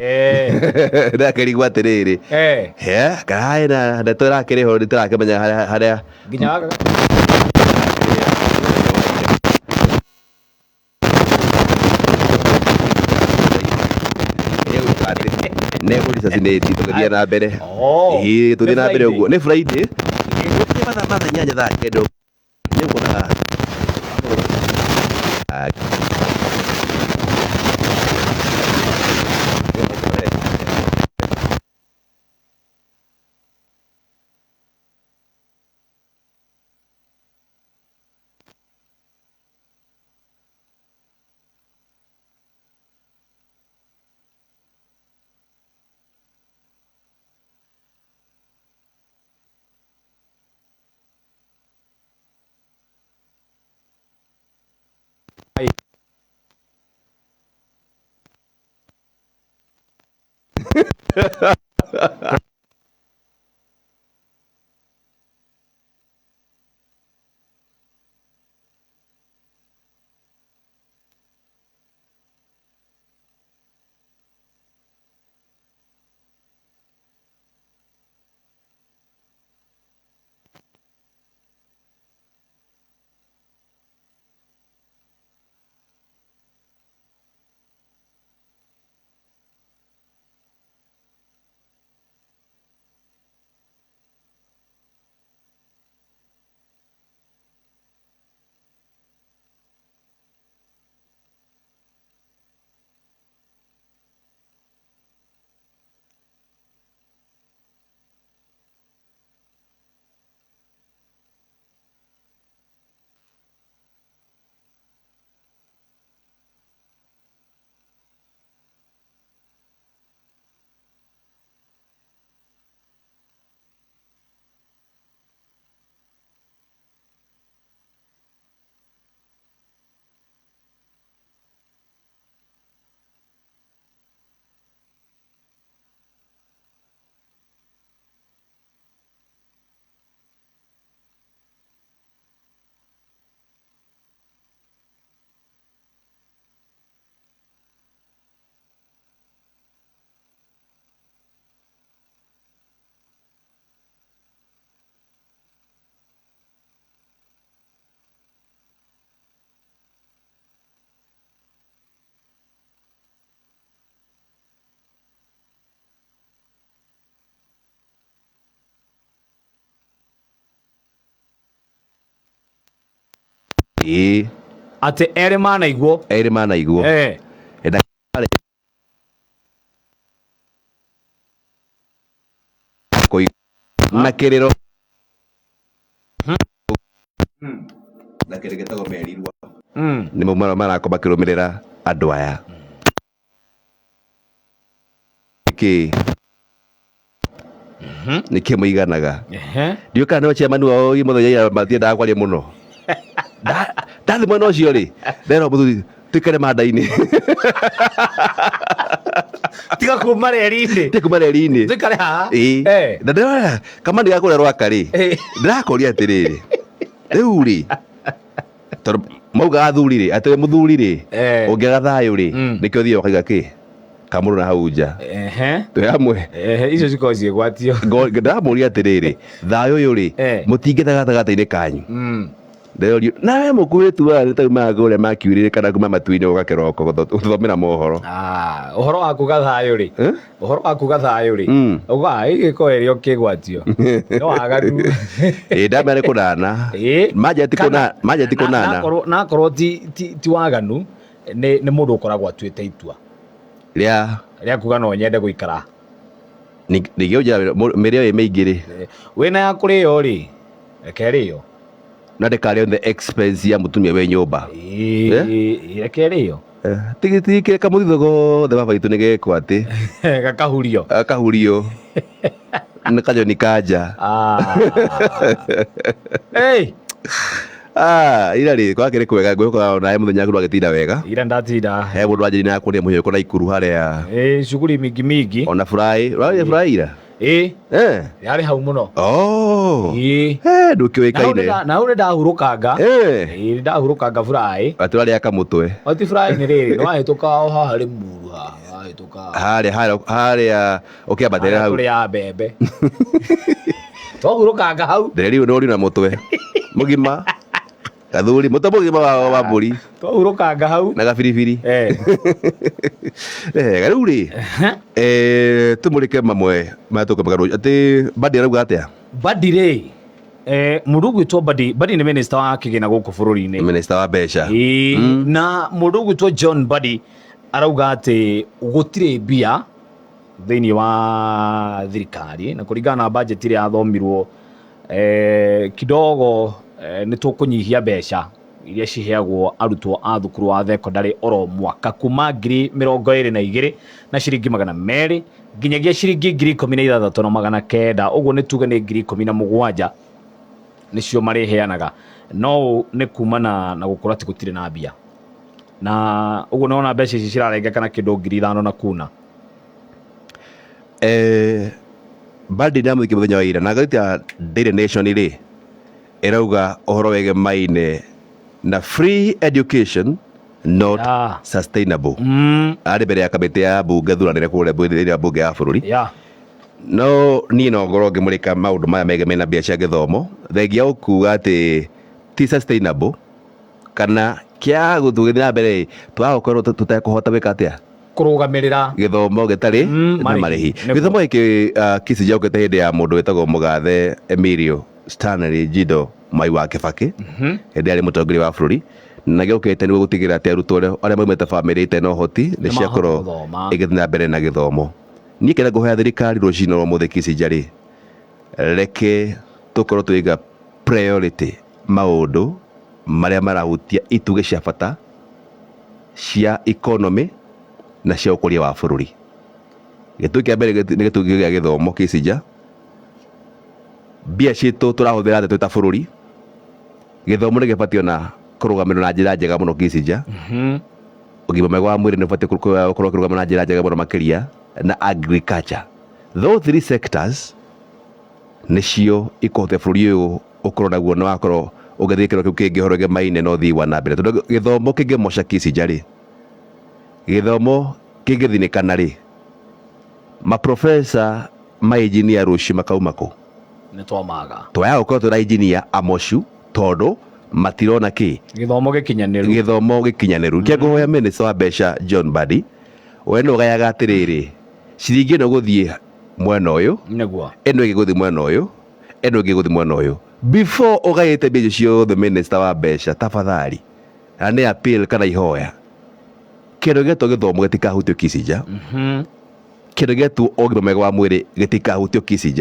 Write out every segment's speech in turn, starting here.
Ndakĩrigwo atĩrĩrĩ, he karaĩ na ndeto ĩrakĩrĩ ho, nĩtũrakĩmenya harĩa harĩa Nginya waka. Nĩ tũgĩthiĩ na mbere. Oh. Ĩĩ, tũthiĩ Nĩ na mbere Friday. ũguo nĩ Friday. Ĩĩ, mathaa ma 8:00 9:00 nĩ ũkuonaga. Ĩĩ. Atĩ erĩ manaiguo. Erĩ manaiguo. Na kĩrĩro na kĩndũ gĩtagwo merirwa nĩmo marakorwo makĩrũmĩrĩra andũ aya nĩkĩ nĩkĩ mũiganaga. Ndiũĩ kana nĩo chairman wao mũthenya ira matiendaga kwaria mũno. Ndathi mwena ũcio rĩ, nderwo mũthuri tuikare manda-inĩ. Tiga kuma reri-inĩ. Tiga kuma reri-inĩ. Tuikare haha. Ĩĩ. Na ndĩrona kamani ga kũrĩa Rwaka rĩ, ndĩrakoria atĩrĩrĩ, rĩu rĩ, tondũ maugaga athuri rĩ, atĩ mũthuri rĩ, ũngĩaga thayũ rĩ, nĩkĩo ũthiaga ũkaiga kĩ kamũrũ na hau nja. Twĩ hamwe. Icio cikoragwo ciĩgwatio. Ndĩramũria atĩrĩrĩ, thayũ ũyũ rĩ, mũtingĩtha gatagatĩ-inĩ kanyu. Ndĩrorio nawe mũkuhĩ tuaga nĩ taumaga kũrĩa makiurĩre kana kuma matu-inĩ gũka kĩroko gũthomera mohoro. Ah, ũhoro wa kuga thayũ rĩ, ũhoro wa kuga thayũ rĩ, ugaga ĩgĩkorwo ĩrĩ o kĩgwatio no waganu. Ĩĩ, ndamera nĩ kũnana. Manjeti kũnana, manjeti kũnana. Nakorwo ti waganu, nĩ mũndũ ũkoragwo atuĩte itua rĩa rĩa kuga no nyende gũikara. Ningĩ ũnjĩra mĩrĩo ĩ mĩingĩ rĩ, wĩna ya kũrĩo rĩ, reke ĩrĩo. Na ndĩkarĩo on the expense ya mũtumia wĩ nyũmba. Ĩĩ, reke ĩrĩo. Tigĩtigĩkĩre kamũthitho gothe baba witũ nĩ gekwo atĩ gakahurio. Gakahurio nĩ kanyoni kanja. Hey! Ah, ira rĩ kwakĩrĩ kwega, ngwĩhoka onawe mũthenya waku ndwagĩtinda wega. Ira ndatinda. He mũndũ wanjĩrire nakũrĩa mũhiũko na ikuru harĩa. Ĩĩ, shughuli mingi mingi. Ona furahi, ũrarĩa furahi ira? Ĩĩ. Yarĩ hau mũno. Oh. Ĩĩ. Ndũkĩũĩkaine. Na hau nĩ ndahurũkanga. Ĩĩ, nĩ ndahurũkanga furahi. Atĩ ũrarĩa kamũtwe. Oti furahi nĩ rĩrĩ, nĩ wahĩtũka o haha Limuru haha. Twahĩtũka. Harĩa harĩa harĩa ũkĩambatĩrĩra hau. Tũrĩa mbembe. Twahurũkanga hau. Ndĩreriu nũri na mũtwe mũgima gathuri mũtwe mũgima wa mbũri. Twahurũkanga hau. Na gabiribiri. Wega rĩu rĩ, tũmũrĩke mamwe marĩa tũkũmũrĩka rũciũ. Atĩ Mbadi arauga atĩa? Mbadi rĩ, mũndũ ũgwĩtwo Mbadi, Mbadi nĩ minister wa kĩgĩna gũkũ bũrũri-inĩ. Minister wa mbeca. Ĩĩ, na mũndũ ũgwĩtwo John Mbadi arauga atĩ gũtirĩ mbia thĩinĩ wa thirikari, na kũringana na budget ĩrĩa yathomirwo, kidogo nĩ tũkũnyihia mbeca iria ciheagwo arutwo a thukuru wa thekondarĩ oro mwaka kuma 22,200 na ciringi 200 nginyagia ciringi 16,900, ũguo nĩ tuge nĩ 17,000 nĩcio marĩheanaga. No nĩ kumana na gũkorwo atĩ gũtirĩ na mbia, na ũguo nĩwona mbeca ici cirarengekana kĩndũ 5,000 na kuna. Mbadi ndamũthikĩria mũthenya wa ira na ngathĩti ya Daily Nation rĩ ĩrauga ũhoro wĩgemaine na free education not sustainable. Arĩ mbere ya kamĩtĩ ya mbunge thuranĩre kũrĩa thĩinĩ wa mbunge ya bũrũri. No niĩ no ngorwo ngĩmũrĩka maũndũ maya megemene na mbia cia gĩthomo, thengia gũkuga atĩ ti sustainable kana kĩa gũthiĩ na mbere twagũkorwo tũtekũhota gwĩka atĩa? Kũrũgamĩrĩra gĩthomo gĩtarĩ na marĩhi. Gĩthomo gĩkĩ Kisii gĩokĩte hĩndĩ ya mũndũ wĩtagwo Mũgathe Emilio Stanley Njindo Mwai wa Kibaki, hĩndĩ arĩ mũtongoria wa bũrũri, na gĩokĩte nĩguo gũtigĩrĩra atĩ arutwo arĩa maumĩte bamĩrĩ itarĩ na ũhoti nĩ ciakorwo ĩgĩthiĩ na mbere na gĩthomo. Niĩ kĩrĩa ngũhoya thirikari rũcinĩ rwa ũmũthĩ Kisii rĩ, reke tũkorwo tũkĩiga priority maũndũ marĩa marahutia itugĩ cia bata cia economy na cia ũkũria wa bũrũri. Gĩtugĩ kĩa mbere nĩ gĩtugĩ gĩa gĩthomo Kisii. Mbia citũ tũrahũthĩra atĩa twĩ ta bũrũri? Gĩthomo nĩ gĩbatiĩ ona kũrũgamĩrĩrwo na njĩra njega mũno Kisii. Ũgima mwega wa mwĩrĩ nĩ ũbatiĩ gũkorwo ũkĩrũgamĩrĩrwo na njĩra njega mũno makĩria, na agriculture. Those three sectors nĩcio ikũhotithia bũrũri ũyũ ũkorwo naguo nĩ wakorwo ũgĩthiĩ gĩkĩro kĩu kĩngĩ ũhoro wĩgemaine na ũthii wa na mbere. Tondũ gĩthomo kĩngĩmoca Kisii rĩ, gĩthomo kĩngĩthinĩkana rĩ, maprofesa ma engineer rũciũ makauma kũ? Nĩ twamaga. Twaya gũkorwo twĩna engineer amocu tondũ matirona kĩ? Gĩthomo gĩkinyanĩru. Gĩthomo gĩkinyanĩru. Kĩa ngũhoya minister wa mbeca John Mbadi, we nĩ ũgayaga atĩrĩrĩ, ciringi ĩno gũthiĩ mwena ũyũ, nĩguo, ĩno ĩngĩ gũthiĩ mwena ũyũ, ĩno ĩngĩ gũthiĩ mwena ũyũ. Before ũgaĩte mbia icio ciothe minister wa mbeca, tafadhali, na nĩ appeal kana ihoya, kĩndũ gĩetwo gĩthomo gĩtikahutio Kisii. Kĩndũ gĩetwo ũgima mwega wa mwĩrĩ gĩtikahutio Kisii.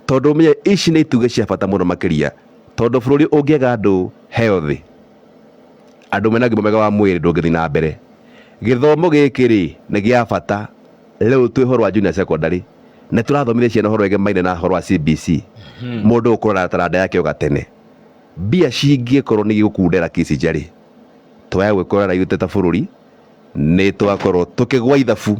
Tondũ ũmenye ici nĩ itugĩ cia bata mũno makĩria, tondũ bũrũri ũngĩaga andũ healthy, andũ mena ũgima mwega wa mwĩrĩ ndũngĩthiĩ na mbere. Gĩthomo gĩkĩ rĩ nĩ gĩa bata. Rĩu twĩ ũhoro wa junior secondary na tũrathomithia ciana ũhoro wĩgemaine na ũhoro wa CBC. Mũndũ gũkorwo na taranda yake o gatene. Mbia cingĩkorwo nĩ igũkundera Kisii rĩ, twaya gwĩkora na ithuĩ ta bũrũri nĩ twakorwo tũkĩgwa ithabu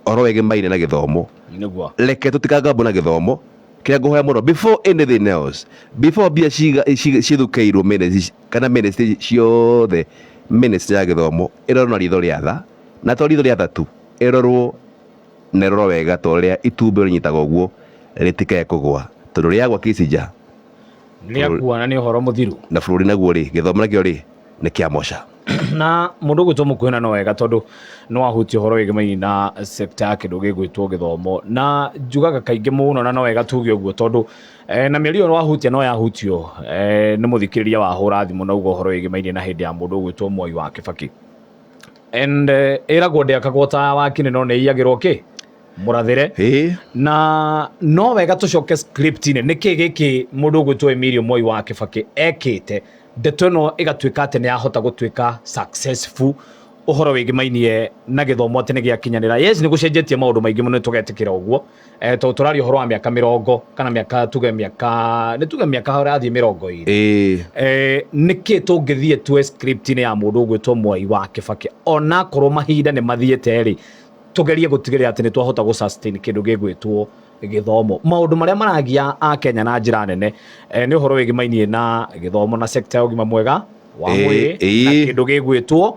ũhoro wĩgemaine na gĩthomo. Nĩguo. Reke tũtikangambwo na gĩthomo. Kĩrĩa ngũhoya mũno before anything else, before mbia cithukĩirwo ministry kana ministry ciothe, ministry ya gĩthomo ĩrorwo na ritho rĩa tha, na to ritho rĩa tha tu, ĩrorwo na ĩrorwo wega ta ũrĩa itumbĩ rĩnyitaga ũguo rĩtikae kũgwa, tondũ rĩagwa Kisii rĩakua na nĩ ũhoro mũthiru. Na bũrũri naguo rĩ, gĩthomo nakĩo rĩ nĩ kĩa moca. Na mũndũ ũgwĩtwo Mũkuhĩ na no wega tondũ nĩ wahutia ũhoro wĩgemaine na sector ya kĩndũ gĩgwĩtwo gĩthomo, na njugaga kaingĩ mũno na no wega tuge ũguo tondũ na mĩario ĩyo wahutia no yahutio nĩ mũthikĩrĩria wahũra thimũ na uga ũhoro wĩgemaine na hĩndĩ ya mũndũ ũgwĩtwo Mwai wa Kibaki. And ĩragwo ndĩakagwo ta wa kinĩ no nĩ ĩiyagĩrwo kĩ mũrathĩre. Na no wega tũcoke script-inĩ, nĩkĩ gĩkĩ mũndũ ũgwĩtwo Emilio Mwai wa Kibaki ekĩte ndeto ĩno ĩgatuĩka atĩ nĩ yahota gũtuĩka successful ũhoro wĩgĩmainie na gĩthomo atĩ nĩ gĩakinyanĩra. Yes, nĩ gũcenjetie maũndũ maingĩ mũno, nĩ tũgetĩkĩra ũguo, tondũ tũraria ũhoro wa mĩaka 20 kana mĩaka tuge mĩaka nĩ tuge mĩaka ũrathiĩ 20. Nĩkĩ tũngĩthiĩ tue script-inĩ ya mũndũ ũgwĩtwo Mwai wa Kibaki, onakorwo mahinda nĩ mathiĩte rĩ, tũgerie gũtigĩrĩra atĩ nĩ twahota gũ sustain kĩndũ gĩgwĩtwo gĩthomo. Maũndũ marĩa maragia a Kenya na njĩra nene nĩ ũhoro wĩgĩmainie na gĩthomo na sector ya ũgima mwega wa mwĩrĩ na kĩndũ gĩgwĩtwo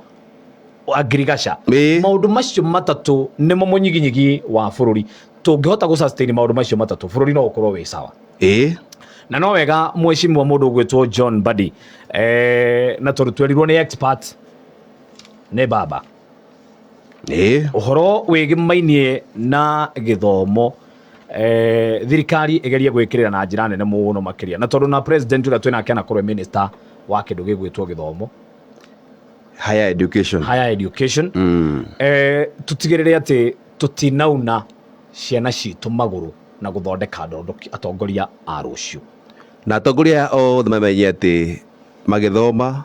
Agriculture. Ĩĩ. Maũndũ macio matatũ nĩmo mũnyiginyigi wa bũrũri. Tũngĩhota gũ sustain maũndũ macio matatũ, bũrũri no ũkorwo wĩ sawa. Ĩĩ. Na no wega mheshimiwa mũndũ ũgwĩtwo John Mbadi, na tondũ twerirwo nĩ expert nĩ baba. Ĩĩ. Ũhoro wĩgĩmainie na gĩthomo, thirikari ĩgerie gwĩkĩrĩra na njĩra nene mũno makĩria, na tondũ na president ũrĩa twĩnake anakorwo e minister wa kĩndũ gĩgwĩtwo gĩthomo, higher education, higher education, tũtigĩrĩre atĩ tũtinauna ciana citũ magũrũ na gũthondeka atongoria a rũciũ. Na atongoria aya othe mamenye atĩ magĩthoma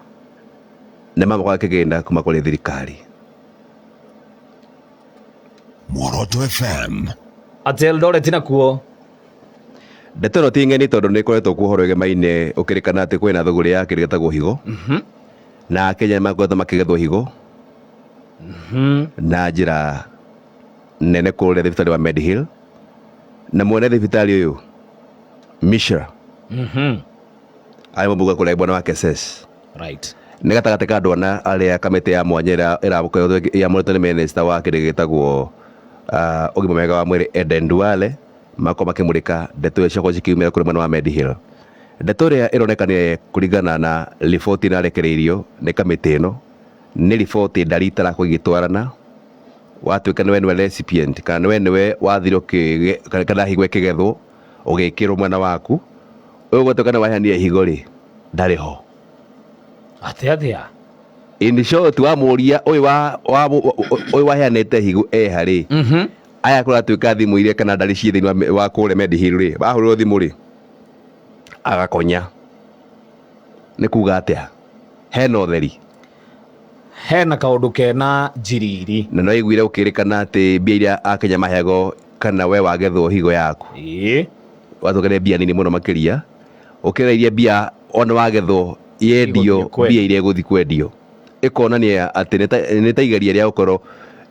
nĩ mamũkaga kĩgĩna kuma kũrĩ thirikari. Muoroto FM. Atĩ Eldoret nakuo Ndeto ĩno ti ng'eni tondũ nĩ ĩkoretwo kuo ũhoro ĩgemaine ũkĩrĩkana atĩ kwĩna thũgũrĩ ya kĩndũ gĩtagwo higo. Na Akenya nĩ makoretwo makĩgethwo higo na njĩra nene kũrĩa thibitarĩ wa Medihill, na mwene thibitarĩ ũyũ Mishra arĩ mũmbunge kũrĩa mwena wa Keses. Nĩ gatagatĩ ka andũ ana arĩa kamĩtĩ ya mwanya ĩrĩa ĩrakoretwo ĩamũrĩtwo nĩ minister wa kĩndũ gĩtagwo ũgima mwega wa mwĩrĩ Eden Duale, makorwo makĩmũrĩka ndeto icio ciakorwo cikiumĩra kũrĩ mwena wa Medihill. Ndeto ĩrĩa ĩroneka nĩ kũringana na riboti ĩrarekereirio nĩ kamĩtĩ ĩno, nĩ riboti ndari itarakorwo igĩtwarana. Watuĩka nĩwe nĩwe recipient kana nĩwe nĩwe wathire kana higo ĩkĩgethwo ũgĩkĩrwo mwena waku, ũyũ gwatuĩka nĩ waheanire higo rĩ, ndarĩ ho. Atĩa atĩa? In short, wamũria ũyũ ũyũ waheanĩte higo eha rĩ, aya kũratuĩka thimũ iria kana ndari ciĩ thĩinĩ wa kũrĩa Medihill rĩ, wahũrĩrwo thimũ rĩ, agakonya. Nĩ kuga atĩa? Hena ũtheri. Hena kaũndũ kena njiriri. Na no aiguire gũkĩrĩkana atĩ mbia iria Akenya maheagwo kana we wagethwo higo yaku. Watuĩka nĩ mbia nini mũno makĩria, ũkĩra iria mbia ona wagethwo yendio, Igũthiĩ kwendio. mbia iria igũthiĩ kwendio. Ĩkonania atĩ nĩ ta igeria rĩa gũkorwo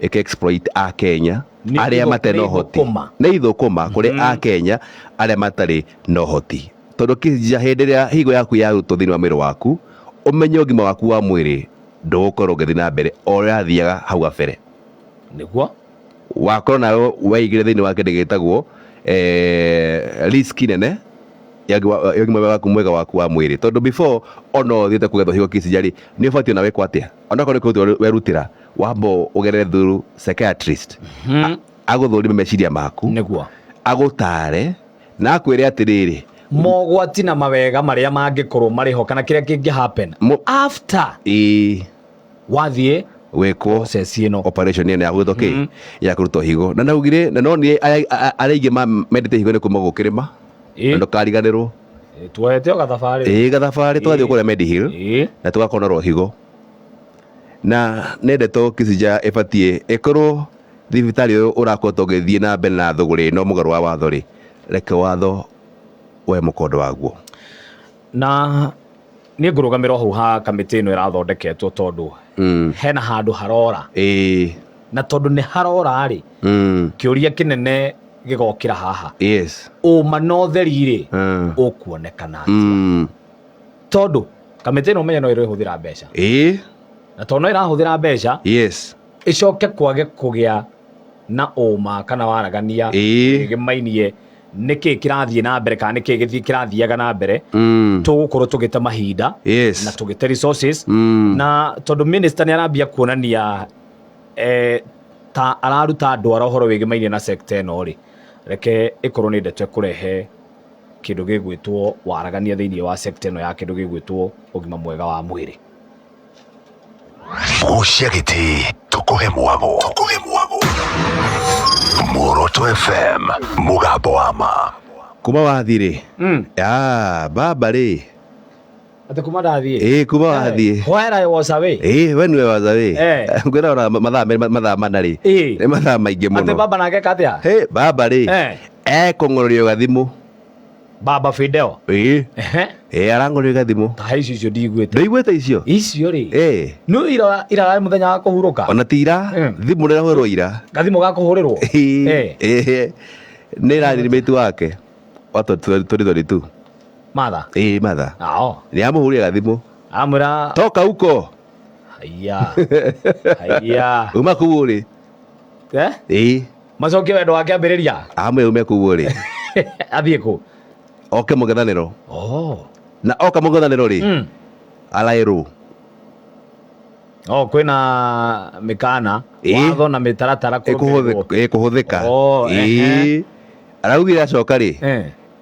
ĩkĩ exploit Akenya Nĩ arĩa matarĩ na ũhoti. ithũkũma. Nĩ ithũkũma kũrĩ Akenya arĩa matarĩ na ũhoti. Tondũ kĩnja hĩndĩ ĩrĩa higo yaku yarutwo thĩinĩ wa mwĩrĩ waku, ũmenye ũgima waku wa mwĩrĩ ndũgũkorwo ũgĩthiĩ na mbere o ũrĩa ũrathiaga hau gabere. Nĩguo. Wakorwo nawe weigĩre thĩinĩ wa kĩndũ gĩtagwo, risk nene ya ũgima waku mwega waku wa mwĩrĩ. Tondũ before ona ũthiĩte kũgethwo higo kĩcija rĩ, nĩ ũbatiĩ ona wĩkwo atĩa? Onakorwo nĩ kũrutĩrwo werutĩra, wamba ũgerere through psychiatrist. Agũthũrime meciria maku. Nĩguo. Agũtare na akwĩre atĩrĩrĩ, mogwati na mawega marĩa mangĩkorwo marĩ ho kana kĩrĩa kĩngĩ happen after wathiĩ wĩkwo process ĩno. Operation ĩno ya gwĩtwo kĩ? Ya kũrutwo higo. Na naugire, na nonire arĩa aingĩ mendete higo nĩ kuma gũkĩrĩma. Na ndũkariganĩrwo. Tuoete o gathabarĩ. Gathabarĩ twathiĩ kũrĩa Medihill. Na tũgakonorwo higo. Na nĩ ndeto Kĩcija ĩbatiĩ ĩkorwo thibitarĩ ũyũ ũrakoretwo ũgĩthiĩ na mbere na thũgũrĩ ĩno mũgarũ wa watho rĩ, reke watho we mũkondo waguo. Na niĩ ngũrũgamĩra hau ha kamĩtĩ ĩno ĩrathondeketwo tondũ hena handũ harora. Na tondũ nĩ harora rĩ, kĩũria kĩnene gĩgokĩra haha. Ũma na ũtheri rĩ, ũkuonekana atĩa? Tondũ kamĩtĩ ĩno ũmenye no ĩrĩhũthĩra mbeca. Na tondũ no ĩrahũthĩra mbeca, ĩcoke kwage kũgĩa na ũma kana waragania ĩgĩmainie nĩkĩ kĩrathiĩ na mbere kana nĩkĩ gĩthiĩ kĩrathiaga na mbere. Tũgũkorwo tũgĩte mahinda na tũgĩte resources. Na tondũ minister nĩ arambia kuonania, ta araruta andũ ara ũhoro wĩgĩmainie na sector ĩno rĩ, reke ĩkorwo nĩ ndeto ĩkũrehe kĩndũ gĩgwĩtwo waragania thĩinĩ wa sector ĩno ya kĩndũ gĩgwĩtwo ũgima mwega wa mwĩrĩ. Gucia gĩtĩ tũkũhe mwago. Tũkũhe mwago. Muoroto FM, mũgambo wa ma. Kuma wathiĩ rĩ? Baba rĩ. Atĩ kuma ndathiĩ? Kuma wathiĩ. Where I was away. When we was away. Ngwĩra ona mathaa merĩ, mathaa mana rĩ. Nĩ mathaa maingĩ mũno. Atĩ baba nake eka atĩa? Hey, baba rĩ. Ekũng'ũrĩrio gathimũ. Baba Fidel. Arang'ũrĩrio gathimũ. Ta he icio ndiguĩte. Ndũiguĩte icio? Icio rĩ. Nĩ ira mũthenya wa kũhurũka? Ona ti ira, thimũ nĩ ĩrahũrĩrwo ira. Gathimũ ga kũhũrĩrwo? Nĩ ĩrathimĩtwo wake. Wa 2022. Matha? Matha. Ao. Nĩ amũhũrĩra gathimũ. Amwĩra Toka huko. Haiya. Haiya. Uma kũu rĩ. Eh? Ĩĩ. Macokie wendo wa kĩambĩrĩria. Amwe ume kũu rĩ. Athiĩ kũ? Oke mũng'ethanĩro. Oh. Na oka mũng'ethanĩro rĩ. Araĩrwo. Oh, kwĩna mĩkana Ĩĩ. watho na mĩtaratara kũrũmĩrĩrwo. Ĩkũhũthĩka. Oh, ehe. Ĩĩ. Araugire acoka rĩ.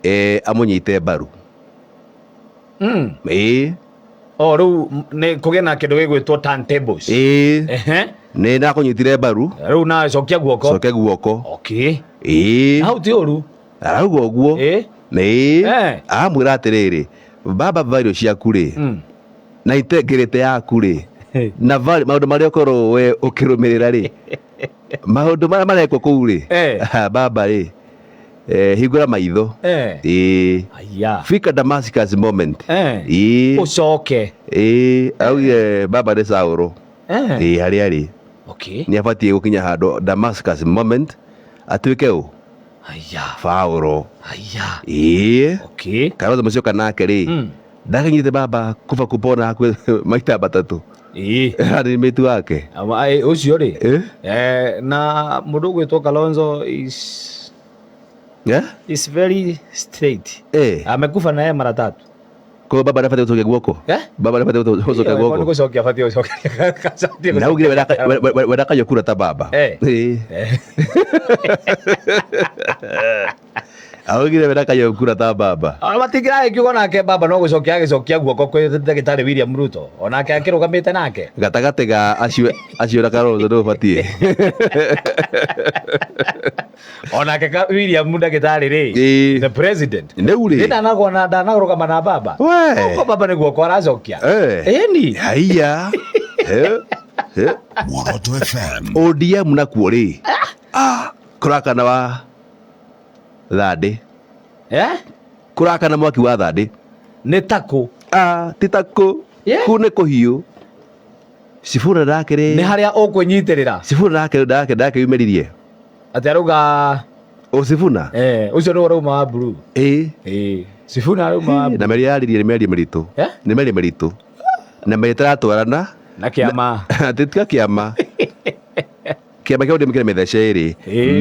Eh. Amũnyite mbaru. Ĩĩ. Oh, rĩu nĩ kũgĩe na kĩndũ gĩgwĩtwo turntables. Ĩĩ. Ehe. Nĩ ndakũnyitire mbaru. Rĩu nawe cokia guoko. Coke guoko. Okay. Ĩĩ. Na hau ti ũru. Arauga ũguo. Ĩĩ. Ĩĩ. Eh. Amwĩra atĩrĩrĩ, baba value ciaku rĩ na integrity yaku rĩ na maũndũ marĩa ũkorwo we ũkĩrũmĩrĩra rĩ maũndũ marĩa marekwo kũu rĩ baba rĩ hingũra maitho. Ĩĩ. Aya. Fika Damascus moment. Ĩĩ. Ũcoke. Ĩĩ, augire baba nĩ Saũlũ. Ĩĩ, harĩa arĩ. Okay. Nĩ abatiĩ gũkinya handũ Damascus moment atuĩke ũ? Aya. Paũlũ. Aya. Ĩĩ. Okay. Kalonzo Musyoka nake rĩ ndakinyĩte baba kuba kupona hakuhĩ maita matatũ. Ĩĩ. Arĩ mĩtu wake. Ũcio rĩ. Na mũndũ ũgwĩtwo Kalonzo is Yeah? Is very straight. Amekufa na yeye mara tatu. Kwa baba anafanya kutoka guoko. Eh? Baba anafanya kutoka guoko. Kwa kucokia abatiĩ gũcokeria. Na ugire wendaka kura ta baba. Eh. Augire wendaka kura ta baba. Ona matingĩraĩ kiugo nake baba no gũcokia agĩcokia guoko kwĩ ndagĩtarĩ William Ruto. Onake akĩrũgamĩte nake. Gatagatĩ ga acio acio na Kalonzo nĩ ũbatiĩ. Onake William ndagĩtarĩ rĩ. The president. Rĩu rĩ. Ndanagwa na ndanarũgama na baba. We. Ko baba nĩ guoko aracokia. Ĩni. Haiya. Muoroto FM. ODM nakuo rĩ. Kũrakana wa thandĩ. Eh? Kũrakana mwaki wa thandĩ. Nĩ takũ. Ti takũ. Kũu nĩ kũhiũ. Sifuna ndakĩrĩ. Nĩ harĩa ũkwĩnyitĩrĩra. Sifuna ndakĩyumĩririe. Atĩ arauga O Sifuna? Ũcio nĩwe ũrauma wa blue. Ĩĩ. Sifuna arauma wa blue. Na mĩario yaririe nĩ mĩario mĩritũ. Nĩ mĩario mĩritũ. Na mĩario ĩtaratwarana. Na kĩama. Atĩ tiga kĩama. Kĩama kĩa ODM kĩna mĩthece ĩrĩ.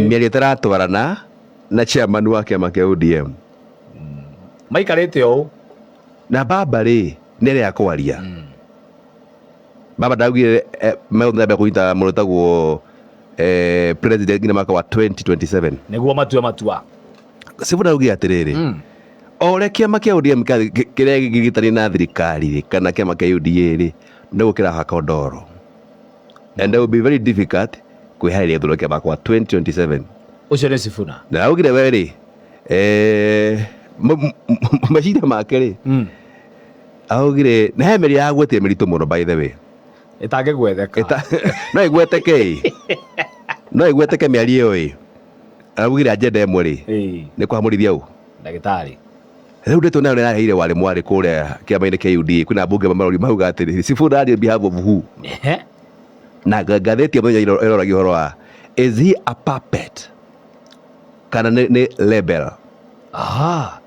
Mĩario ĩtaratwarana na chairman wa kĩama kĩa ODM. Maikarĩte ũũ. Na baba rĩ nĩ arĩa kwaria. Baba ndaugire megũthiĩ kũnyita mũndũ wĩtagwo president nginya mwaka wa 2027. Nĩguo matue matua. Sifuna augire atĩrĩrĩ. O ũrĩa kĩama kĩa ODM kĩrĩa gĩgĩtania na thirikari rĩ kana kĩama kĩa UDA rĩ nĩguo kĩrahaka ndoro. And it will be very difficult kwĩharĩria gĩthurano kĩa mwaka wa 2027. Ũcio nĩ Sifuna. Na augire we rĩ meciria make rĩ augire na he mĩario yagwetire mĩritũ mũno by the way. Ĩtangĩgwetheka. No ĩgweteke ĩ. No ĩgweteke mĩario ĩyo ĩ. Augire agenda ĩmwe rĩ nĩ kũhamũrithia ũ? Ndagĩtarĩ. Rĩu ndeto nayo nĩraheire warĩ mwarĩ kũrĩa kĩama-inĩ kĩa UDA kwĩna mbunge marori mauga atĩrĩrĩ Sifuna aria on behalf of who? Na ngathĩti ya mũthenya ĩroragia ũhoro wa is he a puppet kana nĩ rebel? Aha.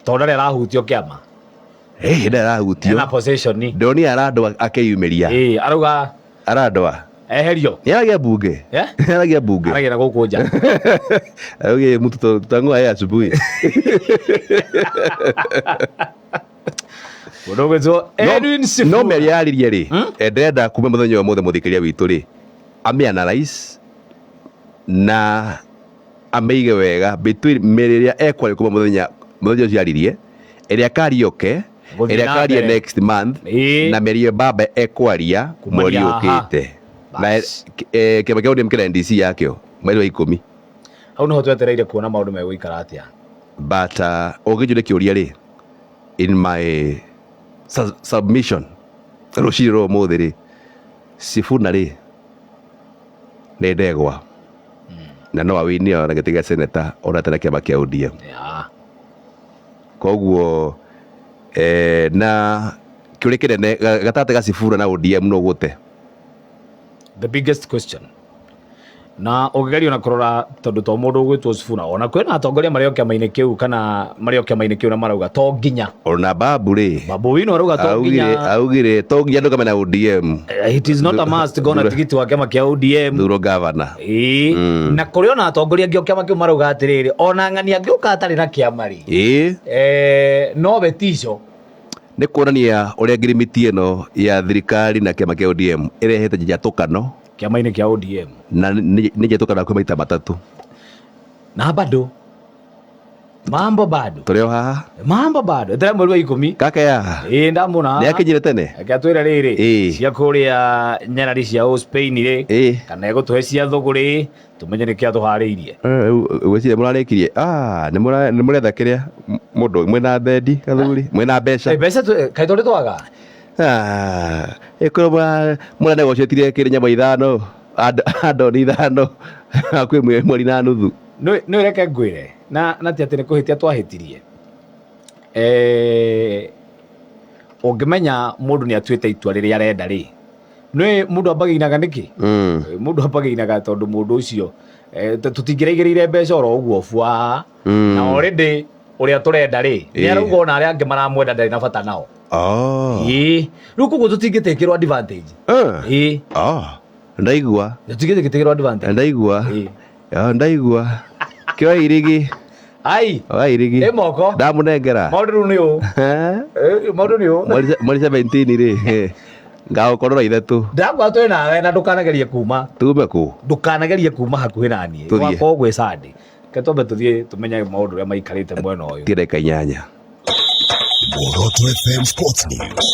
Tondũ ndarĩ arahutio kĩama. Ndarĩ arahutio. Ena position. Ndonire arandwa akĩyumĩria. Arauga arandwa. Eherio. Nĩaragia bunge. Nĩaragia bunge. Aragia na gũkũ nja. Araugire mtu tutang'oa yeye asubuhi. Mũndũ ũgwĩtwo Edwin Sifuna. No mĩario yaririe rĩ, ndĩrenda kuma mũthenya ũyũ mũthĩ mũthikĩria witũ rĩ, amĩ-analyze na amĩige wega between mĩario ĩrĩa ekwaria kuma mũthenya ũcio yaririe, ĩrĩa akarioke, Gũthiĩ ĩrĩa na akaria mbere. next month, na mĩario baba ekwaria mweri Kumania haha. ũkĩte. Na kĩama kĩa ODM kĩna NDC yakĩo mweri wa 10. Hau nĩho twetereire kuona maũndũ megũikara atĩa. But ũngĩnjũria kĩũria rĩ, in my submission rũcinĩ rwa ũmũthĩ rĩ, Sifuna rĩ nĩ ndegwa na no awini ona gĩtĩ gĩa seneta ona atarĩ na kĩama kĩa ODM. Koguo na kĩũria kĩnene gatagatĩ ga Sifuna na ODM no gũte. The biggest question. Na ũngĩgeria ona kũrora tondũ to mũndũ ũgwĩtwo Sifuna, ona kwĩna atongoria marĩ o kĩama-inĩ kĩu kana marĩ o kĩama-inĩ kĩu na marauga to nginya. Ona Babu rĩ, Babu Owino arauga to augire nginya. Augire to nginya ndũgame na ODM. It is not a must ngona tigiti wa kĩama kĩa ODM. Thuro gavana. Ĩĩ. Na kũrĩ ona atongoria angĩ o kĩama kĩu marauga atĩrĩrĩ, ona ng'ani angĩũka atarĩ na kĩama rĩ, Ĩĩ. Nowe tico. Nĩ kuonania ũrĩa ngirimiti ĩno ya thirikari na kĩama kĩa ODM ĩrehete njatũkano kĩama-inĩ kĩa ODM. Na nĩ njatũkano hakuhĩ maita matatũ. Na bado mambo bado. Tũrĩ o haha. Mambo bado etera mweri wa 10. Kaka ya Ĩĩ, ndamũna. Nĩ akinyire tene. Reke atwĩre rĩrĩ, Ĩĩ. cia kũrĩa nyarari cia Spain rĩ, Ĩĩ. kana egũtũhe cia thũgũrĩ, tũmenye nĩkĩ atũharĩirie. Gwĩciria mũrarĩkirie. Ah, nĩ mũretha kĩrĩa mũndũ mwĩna bendi gathuri mwĩna mbeca. Eh, mbeca kaĩ tũrĩ twaga? Ah, ĩkorwo mũranegotiatire kĩrĩ nyama 5, andoni 5 hakuhĩ mweri na nuthu. Nĩ reke ngwĩre na ti atĩ nĩ kũhĩtia twahĩtirie. Ũngĩmenya mũndũ nĩ atuĩte itua rĩrĩa arenda rĩ, nĩ mũndũ ambagĩinaga nĩkĩ? Mũndũ ambagĩinaga tondũ mũndũ ũcio, tũtingĩraigĩrĩire mbeca oro ũguo bwa. Na already ũrĩa tũrenda rĩ, nĩ arauga ona arĩa angĩ maramwenda ndarĩ na bata nao. Ĩĩ. Rĩu koguo tũtingĩtĩkĩrwo advantage. Ĩĩ. Ndaigua. Tũtingĩtĩkĩrwo advantage. Ndaigua. Ĩĩ. Ndaigua. Kĩoya irigi. Ai. Oya irigi. Ĩ moko. Ndamũnengera. Maũndũ rĩu nĩ ũũ. Maũndũ nĩ ũũ. Mweri 17 rĩ, ngagũkorora 3. Ndakwa twĩ nawe na ndũkanagerie kuma. Tume kũ? Ndũkanagerie kuma hakuhĩ na niĩ. Tũthiĩ. Gwakorwo gwĩ Sunday. Reke twambe tũthiĩ tũmenye maũndũ ũrĩa maikarĩte mwena ũyũ. Tie ndagĩka 8. Muoroto FM Sports News.